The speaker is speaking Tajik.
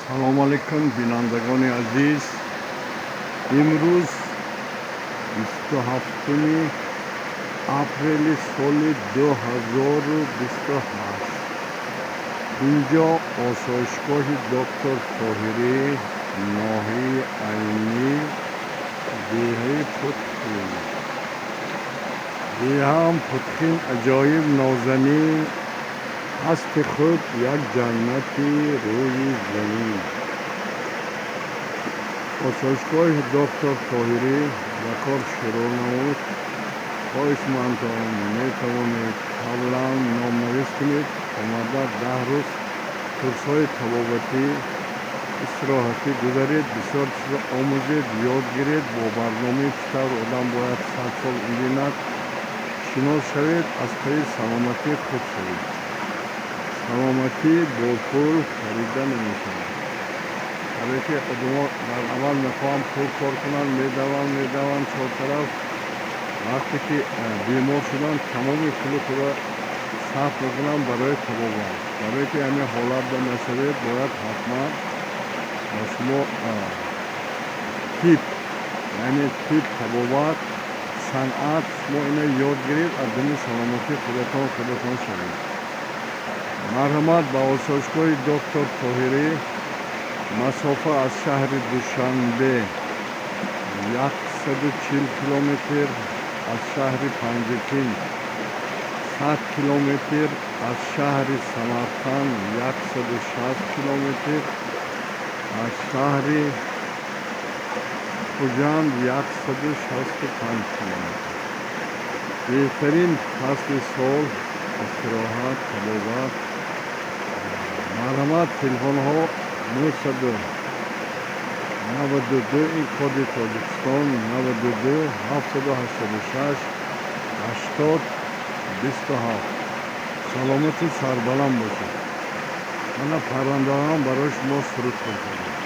Салому алайкум, бинандагони азиз. Имрӯз 27-уми апрели соли 2028. Инҷо осоишгоҳи Доктор Тоҳирӣ, ноҳияи Айнӣ, деҳаи Путхин. Деҳаам Путхин аҷоиб нозанин, ҳасти худ як ҷаннати рӯи замин. Осоишгоҳи Доктор Тоҳирӣ ба кор шурӯъ намуд. Хоҳишмандон метавонед қаблан номнавис кунед, омада 10 рӯз курсҳои табобатӣ, истироҳатӣ гузаред, бисёр чизо омӯзед, ёд гиред, бо барномаи чӣ тавр одам бояд 100 сол бинад шинос шавед, аз пайи саломатии худ шавед. Саломатӣ бо пул харида намешавад. Барое ки одамо дар аввал мехоҳанд пул кор кунанд, медаванд, медаванд чортараф. Вақте ки бемор шуданд, тамоми пули худро сарф мекунанд барои табобат. Барое ки ҳамин ҳолатда нашавед, бояд ҳатман ба шумо тиб, яъне тиб, табобат, санъат, шумо ина ёд гиред, аз думи саломатии худатон худатон шавед. Марҳамат ба осоишгоҳи Доктор Тоҳирӣ. Масофа аз шаҳри Душанбе 140 километр, аз шаҳри Панҷакент 100 километр, аз шаҳри Самарқанд 160 километр, аз шаҳри Хуҷанд 165 километр. Беҳтарин фасли сол, истироҳат, табобат. Марҳамат, телефонҳо 992, ин коди Тоҷикистон, 92 786 80 27. Саломату сарбаланд бошед. Мана паррандаҳам барои шумо суруд хонданд.